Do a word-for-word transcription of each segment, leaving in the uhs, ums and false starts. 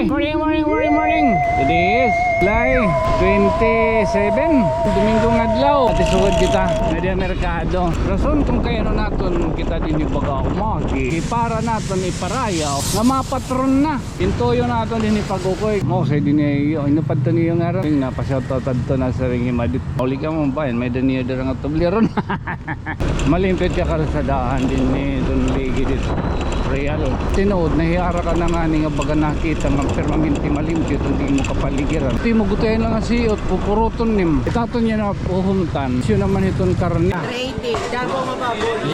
Morning, morning, morning, morning. Today is July twenty-seven, Domingo nga adlaw. Ati sugad kita, may-ada merkado. Rason kon kay ano naton kita dinhi baga umagi, para naton iparayaw nga mapatron na. Intuyo naton dinhi pag-ukoy. Mao say dinhi, inupad to niyo nga ron. Nga pa-shoutout adto na sa ring himadit. Mauli kamo, bayan, may-ada niyo dira nga tubliron. Malimpyo it kakalsadahan dinhi, eh, iton ligi dida. Real. Tinuod, nahiara ka na ngani nga baga nakita nga permanente malimpyo iton imo kapaligiran. Ito imo gutayan la nga siyot, pupuruton nim. Itaton niya na puhumtan. Siyo naman iton karne. Ready. Damo nga baboy.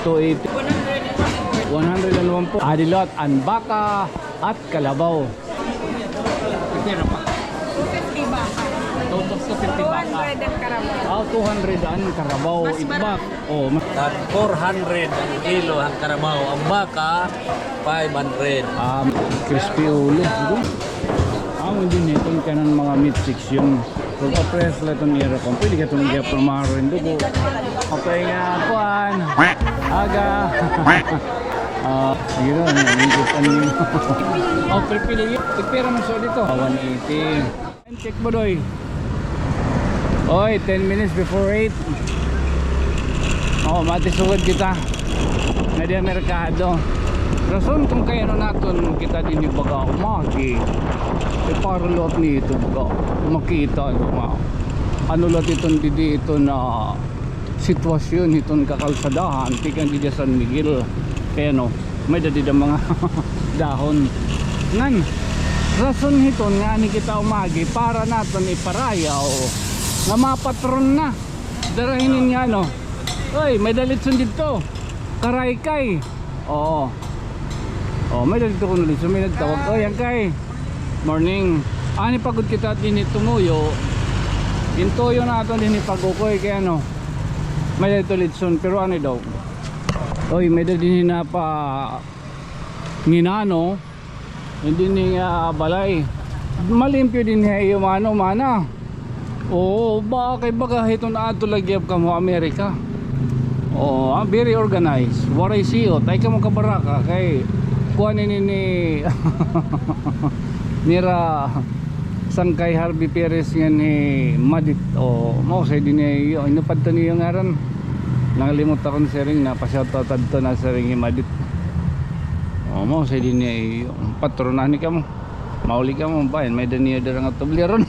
Two eighty. One hundred and one po. Adi liwat an baka at kalabaw. Pipira pa? Two fifty baka. Two fifty baka. Two hundred an karabaw. Ah, two hundred an karabaw. Mas iba. Oh, ma- Tag four hundred an kilo an karabaw. An baka, five hundred. Ah, crispy ulo. Amo dinhi iton kanan mga meat section. Pagpa-press la iton ira kon. Pwede ka iton iya pamarin dugo. Okay nga, kuan. Aga. Ah, sige na, ang ikot ano yun. Oh, three kilo yun. Tagpira man siya dito. Ah, one eighty. Check mo, Doy. Oy, ten minutes before eight. Oh, matisugod kita. Nga di merkado. Rason kon kay ano naton kita dinhi baga umagi. E, para liwat nito baga makita nga ano liwat iton didi iton sitwasyon hiton kakalsadahan, tikang dida San Miguel. Kay ano, may-ada dida mga dahon. Ngan, rason hiton nga ani kita umagi para naton iparayaw nga mapatron na. Dara hinin nga ano. Oy, may-ada litson didto. Karaykay. Oo. Oh, may-ada didto kuno litson, may nagtawag. Oy, Angkay. Morning. Ani pa gud kita dinhi tumuyo. Intuyo naton dinhi pag-ukoy kay ano. May-ada didto litson, pero ani daw. Oy, may-ada dinhi na pa nginano. Dinhi nga balay. Malimpyo dinhi ha iyo mano, mana. Oo, ba, kay baga hiton adto la gihap kamo Amerika. Oo, ah, very organized. Waray siyot. Ay kamo kabaraka kay kuan ini ni nira Sangkay Harvey Perez ngan hi Madit. Oo, mao say dinhi ha iyo. Inupad to niyo ngaran. Nangalimot ako ni Sering, napa-shoutout adto na Sering hi Madit. Oo, mao say dinhi ha iyo. Patronahan ni kamo. Mauli kamo, bayan, may-ada niyo dira nga tubliron.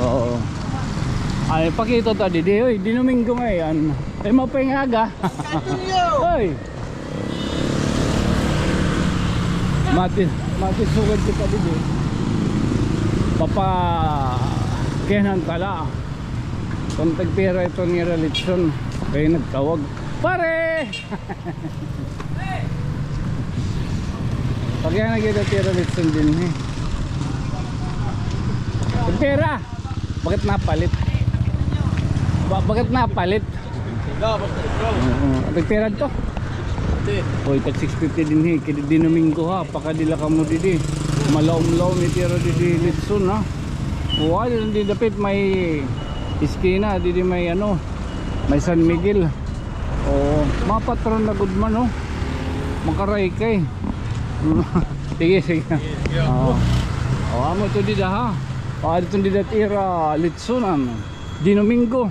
Oo. Ay, pakita ta didi, oy, Domingo ngay-an. Ay, mapay nga aga. Oy. Mati, matisugad kita didi. Papa, kenan tala. Kon tagpira iton ira litson, kay nagtawag. Pare! Pagyan na kita tira litson dinhi. Pera! Bakit napalit? Ba, bakit napalit? Oo, pagpera to? Oy, tag six fifty dinhi, kay didi Domingo ha, pakadi la kamo didi. Malaom-laom itira didi litson ha. Wa, didi dapit may eskina, didi may ano, may San Miguel. Oo, mapatron na gud man, oh. Makaraykay. Sige, sige. Oo. O, amo to dida, ha? O, adto dida tira litsonan. Domingo.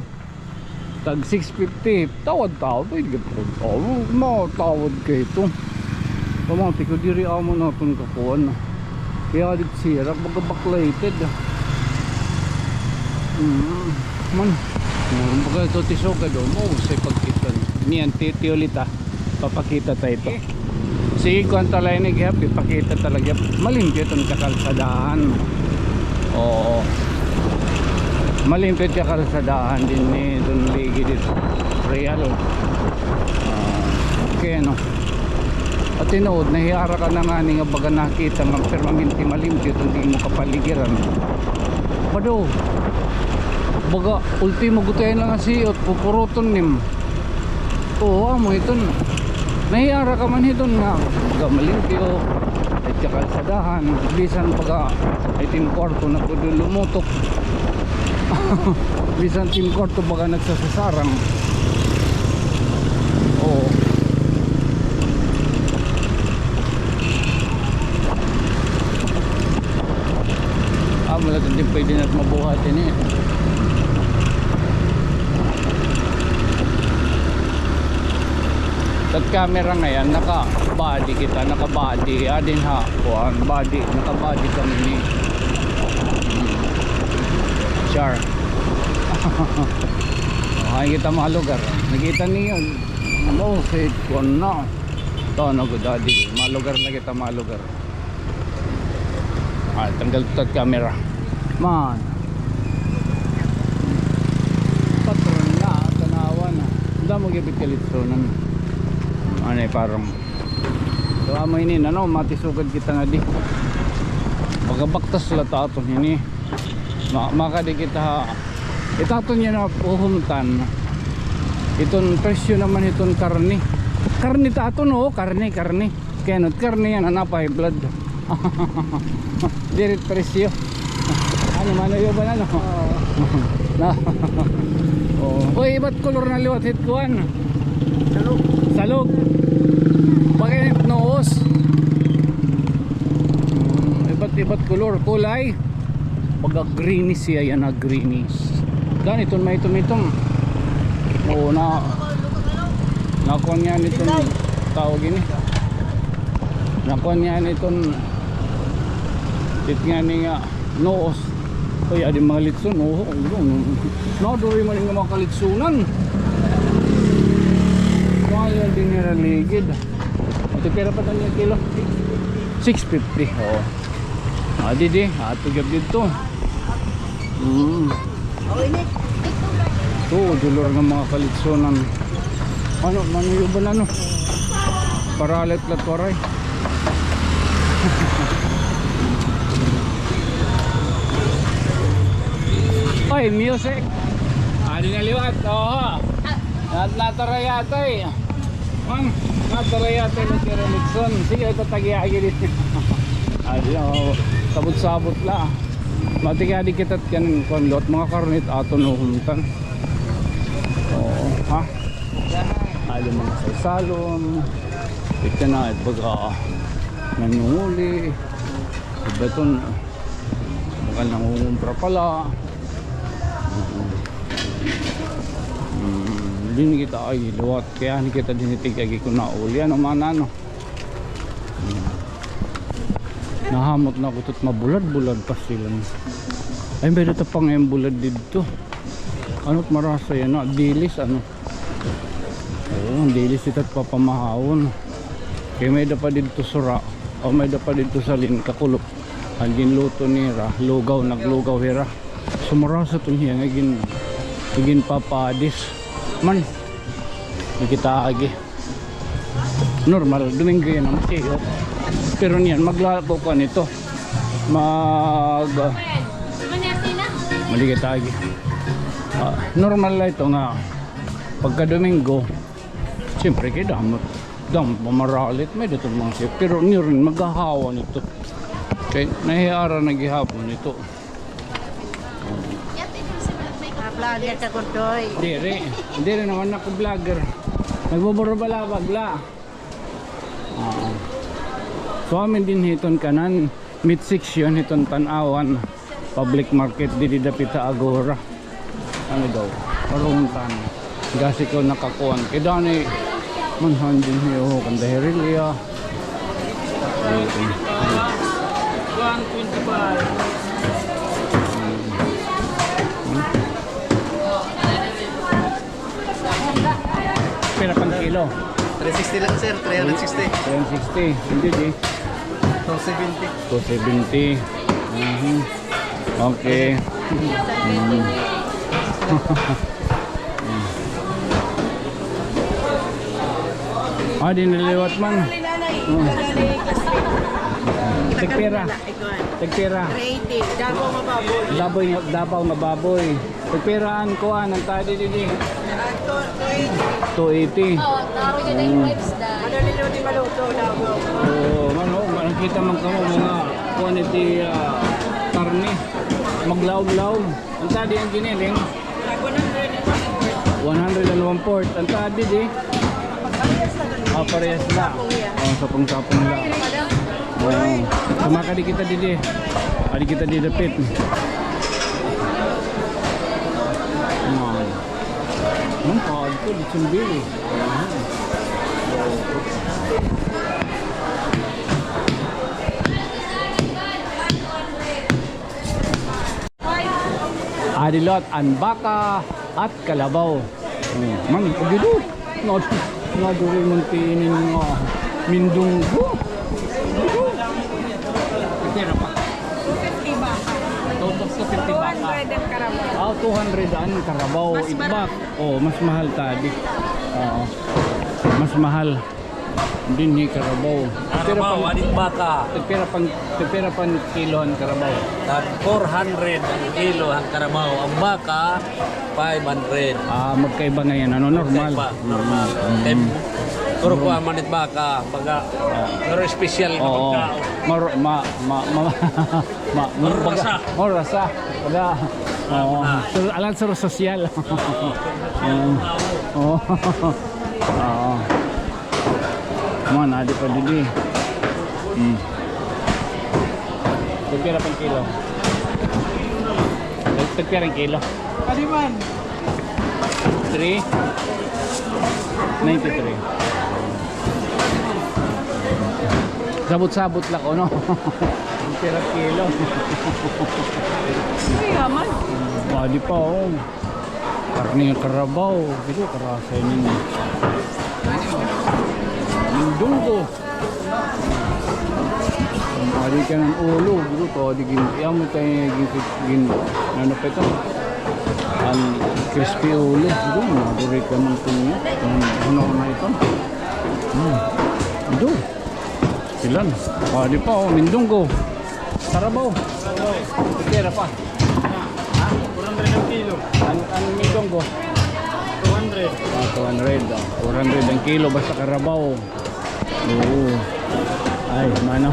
Tag six fifty. Tawad-tawad. Ay, di ka tawad. Matawad kay ito. Pamati ko, diri amo naton kakuan. Kaya di sirak, baga backlighted. Mm. Man. Baga ito tiso ka daw mo. Sa pagkita. Niyan, ti-, tiulita. Papakita ta ito. Sige, kuan ta la ini gihap, ipakita ta la gihap. Malimpyo iton kakalsadahan. Oo. Malimpyo it kakalsadahan dinhi, iton ligi dida. Real. Ah, okay, ano. At tinuod, nahiara ka na ngani nga baga nakita nga permanente malimpyo iton imo kapaligiran. Pado. Baga, ultimo gutayan la nga siyot, pupuruton nim. Oo, amo hiton. Nahiara ka man hiton nga baga malimpyo, it kakalsadahan, bisan baga iton kwarto na pwede lumutok. Bisan iton kwarto baga nagsasasarang. Oo. Hindi pwede na mabuhat ini. Tat camera ngay-an, naka-body kita, naka-body. Adin ha, kuan, body, naka-body kami ni. Hmm. Char. Ay, kita mga lugar. Nakita niyo. Oh, si kuan na. Ito, no, good, adi. Mga lugar na kita, mga lugar. Ah, tanggal ito camera. Man. Patron na, tanawan na. Damo gid kalitsunan. Ano, eh, parang. So, amo ini, ano, matisugad kita nga di. Magabaktas la ta aton ini. Ma-, makadi kita ha. Itaton niya na puhumtan. Iton presyo naman iton karne. Karne ta aton, oo, karne, karne. Kaya not karne yan, ano pa, high blood. Dirit presyo. Ano, mano yun ba na, no? Oo. Na. Oo. Uy, iba't kolor na liwat hit kuan. Salog. Salog. Bakit nuos? Mm, iba't, iba't kolor, kulay. Pagka greenish siya, yan na greenish. Gani, iton may itom-itom. Oo, na, nakuha niya niton tawag ini. Nakuha niya niton, it nga ni nga, nuos. Uy, adi mga litson, oo, oo, oo. Naduri man nga mga kalitsunan. Kaya din nila ligid. Ate, pera pa tayo kilo? Six fifty, oo. Ah, di, di. Ato gab dito. Mm. Ito, dulor nga mga kalitsunan. Ano, manuyuban, ano? Paralit lat waray. Oy, music. Adi na liwat. Oho. Nat-, nataray ata eh. Man, nataray ata yung tira Nixon. Sige, ito tagi-agi dito. Adi, oh, sabot-sabot la. Matigadi kita kanin kon lot mga karnit aton uhuntan. Oo, ha? Adi mga salsalon. Ito na, ito baga, ah, nanunguli. Iba ito na. Baka nangungumpra pala. Mm, din kita ay liwat. Kaya ni kita din itig agi ko na uli. Ano man ano. Mm. Nahamot na ako ito't mabulad-bulad pa sila. Ay, may dito pa ngayon bulad dito. Ano't marasa yan, ah, dilis, ano. Oo, dilis ito't papamahawon. Kay may da pa didto sura, o may da pa didto salin, kakulop. An ginluto nira, lugaw, naglugaw hira. Sumurasa to niya, nga gin-, nga ginpapadis. Man, nakita agi. Normal, Domingo yan ang masiyot. Pero niyan, maglako ko nito. Mag, ah, maligit agi. Ah, normal la ito nga pagka Domingo, siyempre kay damot. Damot mamaralit, may datong mga siya. Pero niyo rin, maghahawa nito. Kay nahiara na gihapon ito. Ah, vlogger ka, Kurdoy. Diri. Diri naman ako vlogger. Nagbuburubalabag la. Oo. So, amin din hiton kanan, meat section hiton Tanauan Public Market, didi dapit ha Agora. Ano daw? Paruntan. Gasi ko nakakuan. Kay dani, manhan din hiyo, kandahirilya. One twenty-five. Pira pang kilo? Three sixty lang, sir. Three hundred sixty. Three hundred sixty. Hindi, di. Two seventy. Two seventy. Mhm. Okay. Mm. Ah, di naliwat man. Mm. Tagpira. Tagpira. Three eighty. Dabaw nga baboy. Dabaw nga, Dabaw nga baboy. Tagpira an kuan, an tadi didi? Two eighty. Oo, taro dyan yung ribs da. Oo, ano, nakita man kamo mga quantity, ah, karne. Maglaom-laom. An tadi an giniling? One hundred and one fourth. An tadi di? Ah, parehas la. Oh, sapong-sapong la. Oo. Sumakadi kita didi. Adi kita didapit. Ayan. Ayan, paadto, lechon belly. Ayan. Adi liwat an baka at karabaw. Oh, man, agido. Nga, nga diri man tinin nga mindunggo. Pira pa? Two fifty baka. Two fifty baka. Two hundred an karabaw. Ah, two hundred an karabaw. Mas iba. Oh, mas mahal tadi. Oo. Mas mahal. Dinhi karabaw. Karabaw, adi baka. Tagpira pan, tagpira pan kilo an karabaw? Tag four hundred an kilo an karabaw. An baka, five hundred. Ah, magkaiba ngay-an, ano, normal. Magkaiba, normal. Mm. Kay, pero kuan man it baka, baga, pero espesyal nga pagkaon. Oo. Mar-, ma-, ma-, ma-, ma-, ma-, marasa. Marasa. Baga, oo. Marasa. Sur-, alang sur sosyal. Oo. Oo. Oo. Mo na, adi pa didi. Hmm. Tagpira pa an kilo? Tag-, tagpira an kilo? Adi man. Three ninety-three. Sabot-sabot la kuno. Tagpira kilo? Ay, yaman. Adi pa, oh. Karne nga karabaw. Dito, karasa ini. Mindunggo. Adi kanan ulo, bro, to, adi gin-, amo kay gin-, gin-, ano pa ito? An crispy ulo, bro, maduri ka man ito niya. Ano, ano na ito? Hmm. Ito. Silan. O, adi pa, oh, mindunggo. Karabaw. Pira pa? Ha? Four hundred an kilo. An, an mindunggo? Two hundred. Ah, two hundred, ah. Four hundred an kilo, basta karabaw. Oo. Ay, mano.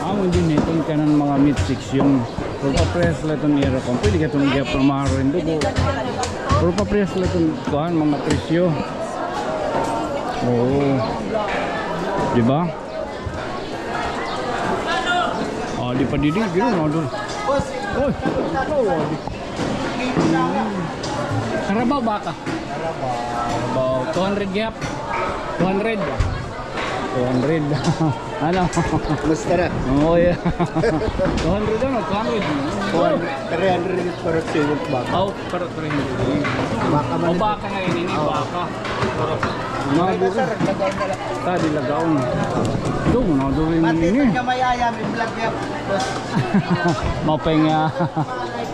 Amo dinhi iton kanan mga meat section. Purpaprehas la iton ira kuan. Pwede ka iton iga pamarin dugo. Purpaprehas la iton kuan, mga presyo. Oo. Di ba? Ah, di pa didi, di na, di. Oy, oh, di. Hmm. Karabaw, baka? Karabaw. Karabaw, two hundred gihap. Two hundred. Two hundred. Ano? Musta na? Oh, yeah. Two hundred ano? Two hundred. One, three hundred para sa baka. Oh, para three hundred. Baka man. O, baka nga ini, ini, baka. Mga buko. Tadi lagaon. Ito, mga duri man ini. Matitan ka may ayam, i-vlog niya. Mapay nga.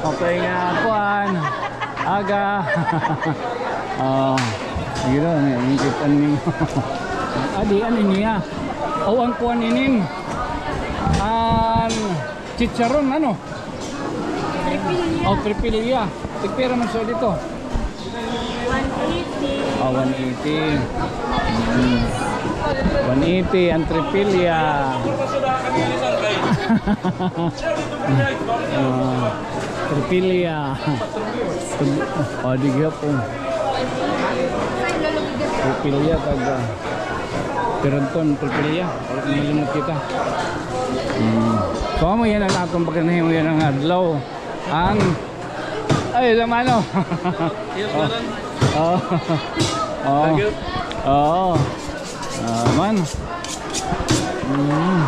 Mapay nga, kuan. Aga. Oh, sige daw, ini, ini kita ni. Adi, ano niya? O, an kuan inin. An chicharon, ano? Tripilya. O, tripilya. Tagpira man siya dito? One eighty. Ah, one eighty. Hmm. One eighty an tripilya. Ah, tripilya. O, di gihapon. Tripilya, taga. Pero ito, tripilya. Malimot kita. Hmm. So, amo yana an aton pagkanahimo yana nga adlaw. An, ay, la mano. Yes, madam. Oo. Oo. Thank you. Oo. Ah, man. Mm.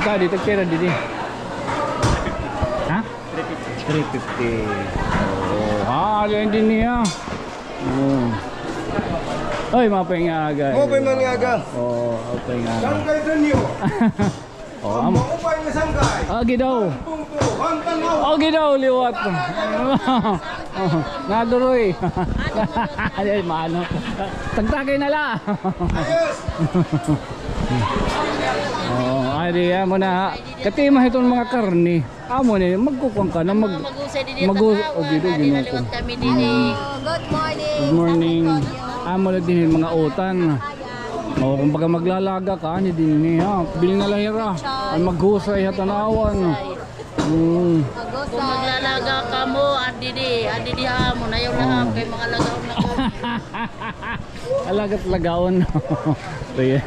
Ito, dito, pera, didi. Ha? Three fifty. Oo. Ah, ada ini niya. Oo. Oy, mapay nga aga. Mapay nga aga. Oo, mapay nga aga. Saan kayo sa inyo? Oh, am-, maupay nga sangkay. Agi daw. Agi daw, liwat. Naduroy. Ay, mano. Tagtagay na la. Ayos. Oh, ay, di, amo na. Katima hiton mga karne. Amo ni, magkukuan ka na, mag-, maghusay didi, maghus-, oh, didi, ginoo ko. Good morning. Good morning. Amo na dinhi mga utan. O, kumbaga maglalaga ka, ani dinhi, ha? Bili na la hira. Ay, maghusay ha tan-awan. Hmm. Kung maglalaga kamo, adi di, adi di ha amon, ayaw na ha, kay mga lagaon na ko. Alagat lagaon. Sige.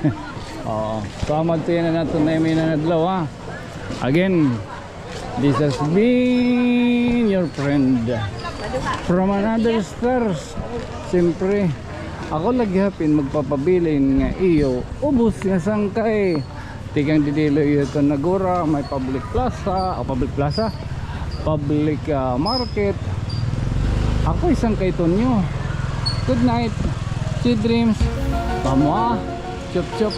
Oo. So, amo adto yana an aton nahimuan nga adlaw, ha? Again, this has been your friend from another stars. Siyempre, ako la gihapon magpapabilin nga iyo ubos nga sangkay. Tikang didi la iyo iton Nagora, may public plaza, o public plaza, public, ah, market. Ako'y sangkay Tonyo. Good night. Sweet dreams. Pamwa. Chup, chup.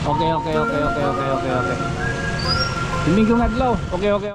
Okay, okay, okay. Domingo nga adlaw. Okay, okay.